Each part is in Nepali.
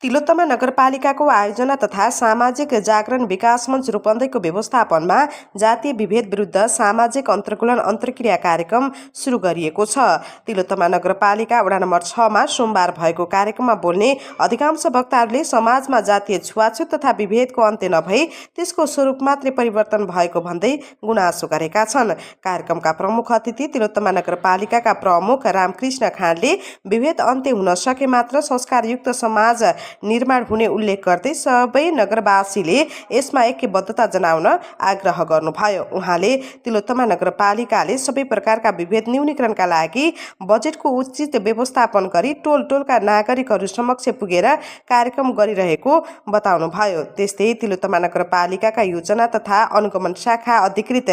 तिलोत्तमा नगरपालिकाको आयोजना तथा सामाजिक जागरण विकास मञ्च रूपन्देहीको व्यवस्थापनमा जातीय विभेद विरुद्ध सामाजिक अन्तर्कूलन अन्तर्क्रिया कार्यक्रम सुरु गरिएको छ। तिलोत्तमा नगरपालिका वडा नम्बर 6मा सोमबार भएको कार्यक्रममा बोल्ने अधिकांश वक्ताहरूले समाजमा जातीय छुवाछुत तथा विभेदको अन्त्य नभई त्यसको स्वरूप मात्रै परिवर्तन भएको भन्दै गुनासो गरेका छन्। कार्यक्रमका प्रमुख अतिथि तिलोत्तमा नगरपालिकाका प्रमुख रामकृष्ण खाँडले विभेद अन्त्य हुन सके मात्र संस्कारयुक्त समाज निर्माण हुने उल्लेख गर्दै सबै नगरवासीले यसमा ऐक्यबद्धता जनाउन आग्रह गर्नुभयो। उहाँले तिलोत्तमा नगरपालिकाले सबै प्रकारका विभेद न्यूनीकरणका लागि बजेटको उचित व्यवस्थापन गरी टोल टोलका नागरिकहरू समक्ष पुगेर कार्यक्रम गरिरहेको बताउनुभयो। त्यस्तै तिलोत्तमा नगरपालिकाका योजना तथा अनुगमन शाखा अधिकृत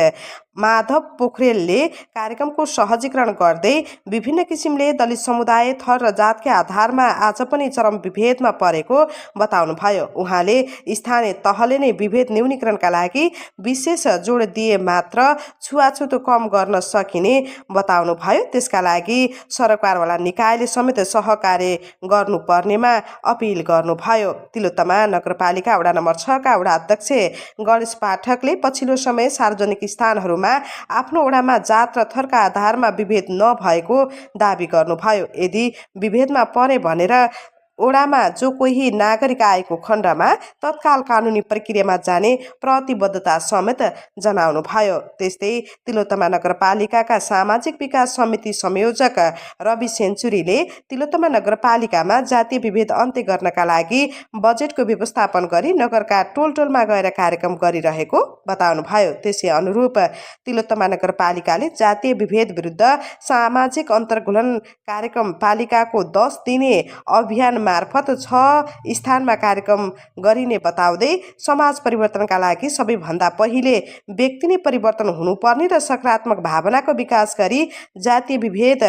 माधव पोखरेलले कार्यक्रमको सहजीकरण गर्दै विभिन्न किसिमले दलित समुदाय थर र जातका आधारमा आज पनि चरम विभेदमा परेको बताउनुभयो। उहाँले स्थानीय तहले नै विभेद न्यूनीकरणका लागि विशेष जोड दिए मात्र छुवाछुत कम गर्न सकिने बताउनुभयो। त्यसका लागि सरकारवाला निकायले समेत सहकार्य गर्नुपर्नेमा अपिल गर्नुभयो। तिलोत्तमा नगरपालिका वडा नम्बर 6का वडा अध्यक्ष गणेश पाठकले पछिल्लो समय सार्वजनिक स्थानहरूमा आफ्नो वडामा जात र थरका आधारमा विभेद नभएको दाबी गर्नुभयो। यदि विभेदमा परे भनेर ओडामा जो कोही नागरिक आएको खण्डमा तत्काल कानुनी प्रक्रियामा जाने प्रतिबद्धता समेत जनाउनु भयो। त्यस्तै तिलोत्तमा नगरपालिकाका सामाजिक विकास समिति संयोजक रवि सेन्चुरीले तिलोत्तमा नगरपालिकामा जातीय विभेद अन्त्य गर्नका लागि बजेटको व्यवस्थापन गरी नगरका टोल टोलमा गएर कार्यक्रम गरिरहेको बताउनु भयो। त्यसै अनुरूप तिलोत्तमा नगरपालिकाले जातीय विभेद विरुद्ध सामाजिक अन्तर्कूलन कार्यक्रम पालिकाको 10 दिने अभियान मार्फत 6 स्थानमा कार्यक्रम गरिने बताउँदै समाज परिवर्तनका लागि सबैभन्दा पहिले व्यक्ति नै परिवर्तन हुनुपर्ने र सकारात्मक भावनाको विकास गरी जातीय विभेद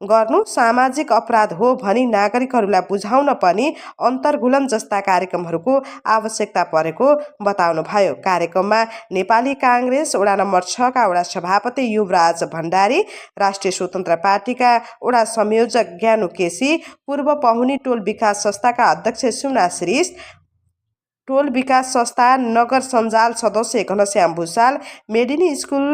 गर्नु सामाजिक अपराध हो भनी नागरिकहरूलाई बुझाउन पनि अन्तर्कूलन जस्ता कार्यक्रमहरूको आवश्यकता परेको बताउनु भयो। कार्यक्रममा नेपाली काङ्ग्रेस वडा नम्बर 6का वडा सभापति युवराज भण्डारी, राष्ट्रिय स्वतन्त्र पार्टीका वडा संयोजक ज्ञानु केसी, पूर्व पहुनी टोल विकास संस्थाका अध्यक्ष सुना श्रेष्ठ, टोल विकास संस्था नगर सञ्जाल सदस्य घनश्याम भूषाल, मेडिनी स्कुल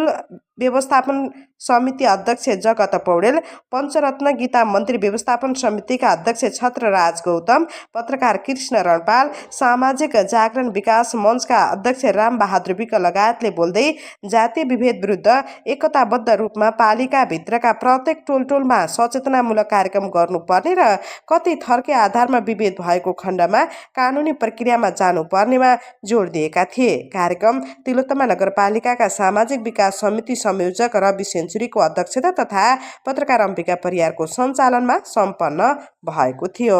व्यवस्थापन समिति अध्यक्ष जगत पौडेल, पञ्चरत्न गीता मन्त्री व्यवस्थापन समितिका अध्यक्ष छत्रराज गौतम, पत्रकार कृष्ण रणपाल, सामाजिक जागरण विकास मञ्चका अध्यक्ष रामबहादुर विक लगायतले बोल्दै जातीय विभेद विरुद्ध एकताबद्ध रूपमा पालिकाभित्रका प्रत्येक टोल टोलमा सचेतनामूलक कार्यक्रम गर्नुपर्ने र कतै थरकै आधारमा विभेद भएको खण्डमा कानुनी प्रक्रियामा जानुपर्नेमा जोड दिएका थिए। कार्यक्रम तिलोत्तमा नगरपालिकाका सामाजिक विकास समिति संयोजक रवि सेन्चुरीको अध्यक्षता तथा पत्रकार अम्बिका परियारको सञ्चालनमा सम्पन्न भएको थियो।